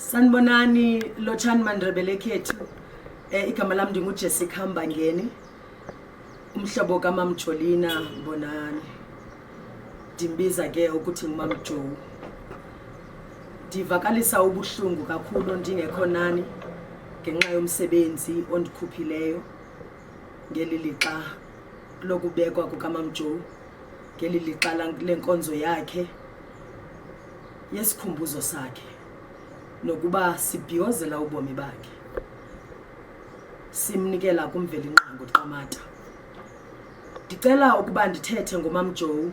Sanibonani, lotshani maNdebele ekhethu. Igama lami ndinguJessica Mbangeni, umhlobo kaMamJolina Mbonani. Ndimbiza ke ukuthi nguMamJoe. Ndivakalisa ubuhlungu kakhulu ndingekho nani ngenxa yomsebenzi ondikhuphileyo ngeli lixa lokubekwa kukaMamJoe, ngeli lixa lenkonzo yakhe yesikhumbuzo sakhe nokuba sibhiyozela ubomi bakhe, simnikela kuMvelinqangi uQamata. Ndicela ukuba ndithethe ngoMamJoe.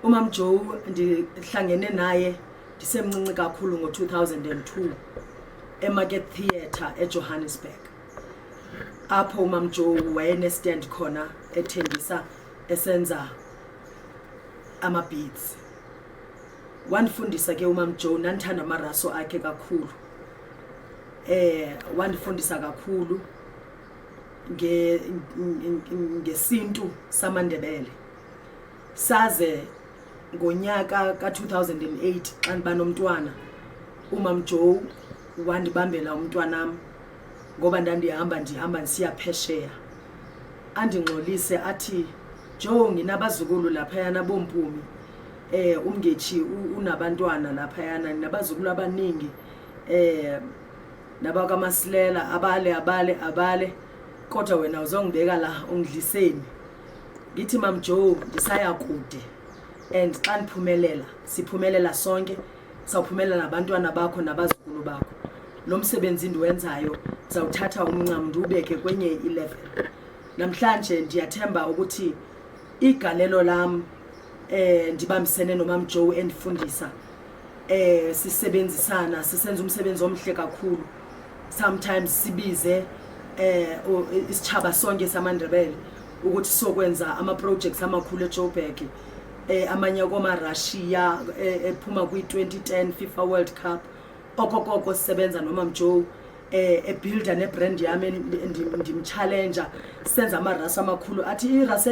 UMamJoe ndihlangene naye ndisemncinci kakhulu ngo-2002 eMarket Theatre eJohannesburg, apho uMamJoe wayenestand khona ethengisa esenza ama-beads. Wandifundisa ke uMamJoe, ndandithanda amaraso akhe kakhulu. Wandifundisa kakhulu ngesintu samaNdebele. Saze ngonyaka ka-2008 xa ndiba nomntwana, uMamJoe wandibambela umntwanam ngoba ndandihamba ndihamba ndisiya phesheya. Andingxolise athi, "Joe, nginabazukulu laphayana boMpumi, umngetshi unabantwana laphayana, nabazukulu abaningi, nabakaMasilela, abale abale abale, kodwa wena uzongibeka la ungidliseni." Ngithi, "MamJoe, ndisaya kude, and xa ndiphumelela siphumelela sonke, sawuphumelela nabantwana bakho nabazukulu bakho. Lo msebenzi ndiwenzayo ndizawuthatha umncamo ndiwubeke kwenye ilevel." Namhlanje ndiyathemba ukuthi igalelo lam, ndibambisene noMamJoe endifundisa, sisebenzisana sisenza umsebenzi omhle kakhulu. Sometimes sibize isitshaba sonke samaNdebele ukuthi sokwenza ama projects amakhulu eJoburg, amanye koma Russia, ephuma kwi-2010 FIFA World Cup. Okokoko sisebenza noMamJoe, ebuilda nebrand yami, ndimchallenja senza amaraso amakhulu. Athi irasi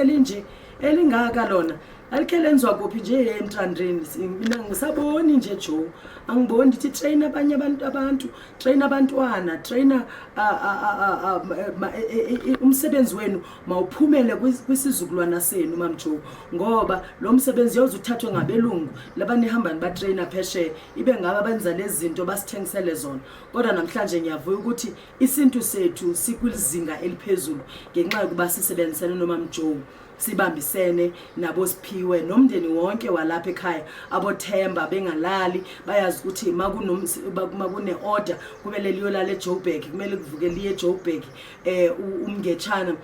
elinje elingaka lona alikhe lenziwa kuphi nje emtrandrini? Mina ngisaboni nje, Joe, angiboni. Ndithi, "Train abanye abantu, train abantwana, trainer umsebenzi wenu mawuphumele kwisizukulwana senu, MamJoe, ngoba lo msebenzi yoze uthathwe ngabelungu labanihamba nibatraina phesheya, ibe ngaba benza lezi zinto basithengisele zona." Kodwa namhlanje ngiyavuya ukuthi isintu sethu sikwizinga eliphezulu ngenxa yokuba sisebenzisene noMamJoe, sibambisene nabo Siphiwe nomndeni wonke walapha ekhaya, aboThemba bengalali. Bayazi ukuthi makune order kumele liyolala eJoburg, kumele kuvuke liye eJoburg. Umngetshana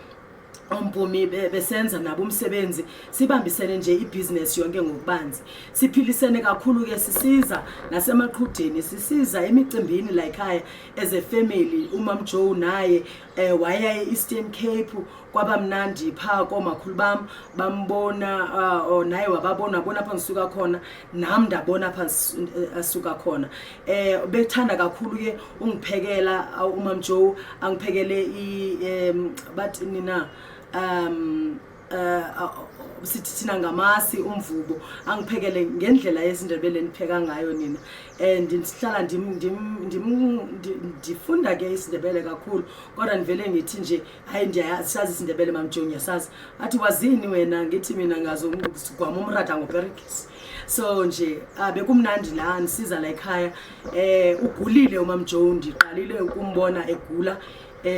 ompumi besenza nabo umsebenzi, sibambisene nje ibhizinesi yonke ngokubanzi, siphilisene kakhulu ke, sisiza nasemaqhudeni, sisiza emicimbini la ekhaya as a family. UMam Joe naye waya e-Eastern Cape, kwaba mnandi phaa koomakhulu bam, bambona, naye wababona, wabona apha ngisuka khona, nam ndabona apha asuka khona. Bethanda kakhulu ke ungiphekela, uMam Joe angiphekele bathi nina sithi thina ngamasi, umvubo, angiphekele ngendlela yesiNdebele nipheka ngayo nina. And ndihlala ndifunda ke isiNdebele kakhulu, kodwa ndivele ngithi nje, "Hayi, ndiyasazi isiNdebele, MamJoe, ngiyasazi." Athi, "Wazini wena?" Ngithi, "Mina ngazi sigwama umratha ngoperekisi." So nje bekumnandi la ndisiza la ekhaya. Ugulile uMamJoe, ndiqalile ukumbona egula.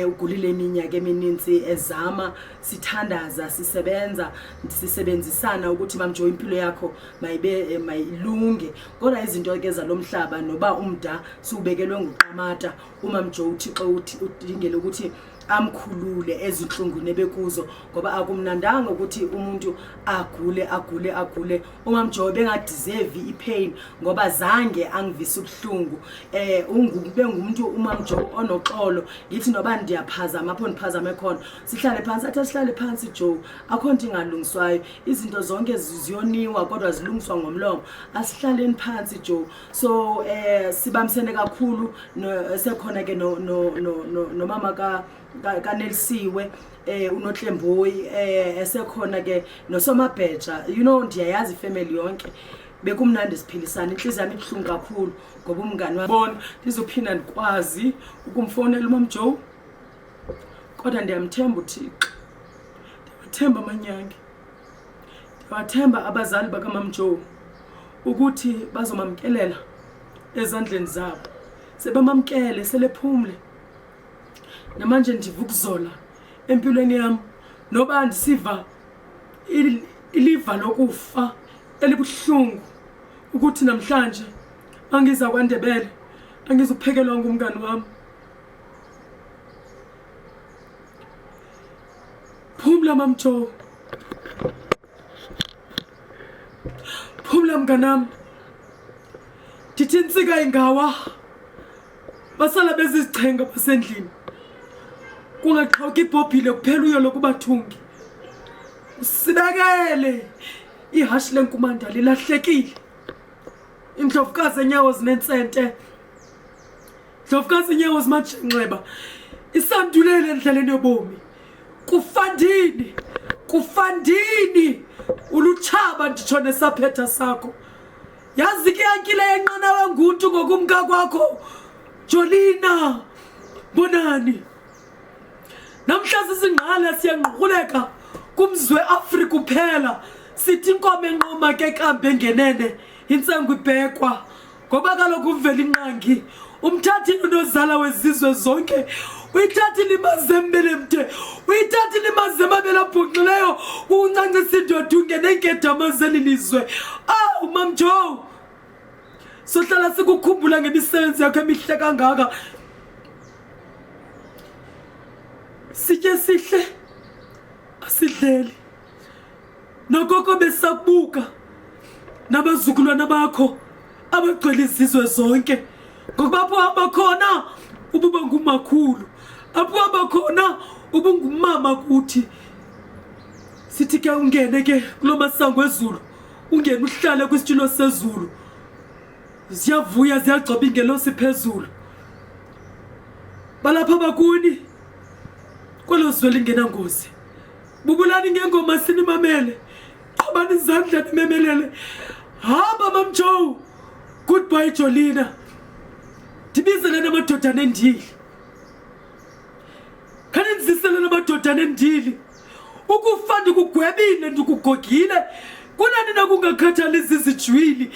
Ugulile iminyaka emininzi ezama, sithandaza, sisebenza, sisebenzisana ukuthi, "MamJoe, impilo yakho mayibe mayilunge." Kodwa izinto ke zalomhlaba, noba umda siubekelwe nguQamata, uMamJoe uThixo uthi udingele ukuthi amkhulule ezinhlungwini ebekuzo, ngoba akumnandanga ukuthi umuntu agule, agule, agule. UMamJoe bengadeserve ipain ngoba zange angivise ubuhlungu. Ungube ngumuntu uMamJoe onoxolo. Ngithi noba ndiyaphazama apho ndiphazame khona, sihlale phansi, athi, "Sihlale phansi, Joe, akho nto ingalungiswayo, izinto zonke ziyoniwa kodwa zilungiswa ngomlomo, asihlaleni phansi, Joe." So sibambisene kakhulu sekhona ke no no no nomama kaNelisiwe, uNotlemboyi, esekhona ke noSomabheja. Ndiyayazi ifamily yonke. Bekumnandi siphilisana, intliziyo yam ibuhlungu kakhulu ngoba umngani wam bona ndizophinda ndikwazi ukumfowunela uMamJoe. Kodwa ndiyamthemba uThixo, ndiyawathemba amanyange, ndiyawathemba abazali bakaMamJoe ukuthi bazomamkelela ezandleni zabo. Sebamamkele, selephumle. Namanje ndiva ukuzola empilweni yam noba ndisiva iliva lokufa elibuhlungu ukuthi namhlanje angiza kwaNdebele angizuphekelwa ngumngani wami. Phumla Mamjoe, phumla mnganam. Ndithi intsika ingawa basala bezizichenga basendlini, kungaqhawuki ibhobhile kuphela uyo lokubathungi. Usibekele ihashi lenkumanda lilahlekile, indlovukazi enyawo zinentsente, ndlovukazi inyawo zimajenxeba isandulele endleleni yobomi. Kufandini, kufandini ulutshaba nditsho nesaphetha sakho. Yazi ke yankile yenqanawe nguntu ngokumka kwakho Jolina. Bonani namhla sisingqala siyangqukruleka kumzwe Afrika uphela, sithi inkomo enqoma ke kambe ngenene intsengu ibhekwa, ngoba kaloku uvela inqangi umthathile unozala wezizwe zonke, uyithathile imazembele mde, uyithathile imazemabele abhunxileyo kukuncancisa indoda ungene nkedama zeli lizwe. Awu Mamjoe, sohlala sikukhumbula ngemisebenzi yakho emihle kangaka. Sitye sihle asidleli nokoko besakubuka nabazukulwana bakho abagcwele izizwe zonke, ngokuba apho uhamba khona ububa ngumakhulu, apho uhamba khona ubungumama kuthi. Sithi ke ungene ke kulo masango ezulu, ungene uhlale kwisitulo sezulu. Ziyavuya ziyagcoba ingelosi phezulu, balapha bakuni kwelo zwe lingenangozi. Bubulani ngengoma sinimamele, qhobani izandla nimemelele. Hamba Mamjoe, goodbye Jolina. Ndibizele namadodana endili, khanindizisele namadodana endili. Ukufa ndikugwebile, ndikugogile, kunani nakungakhathali zizijwili.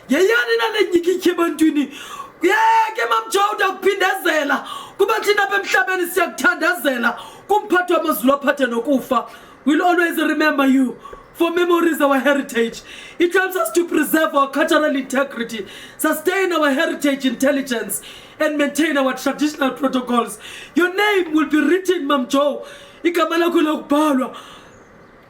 Yeyani nale nyikitye ebantwini. Yeke Mamjoe, ndakuphindezela kuba thina apha emhlabeni siyakuthandazela. Kumphathi wamazulu aphathe nokufa. We'll always remember you, for memory is our heritage. It helps us to preserve our cultural integrity, sustain our heritage intelligence, and maintain our traditional protocols. Your name will be written, Mamjoe. Igama lakho lokubhalwa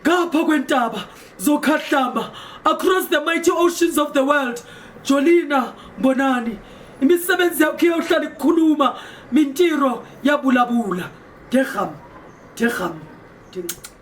ngapha kwentaba zokhahlamba, across the mighty oceans of the world. Jolina Mbonani, imisebenzi yakho iyawuhlala ikhuluma, mintiro yabulabula. Degam, degam, dincinci.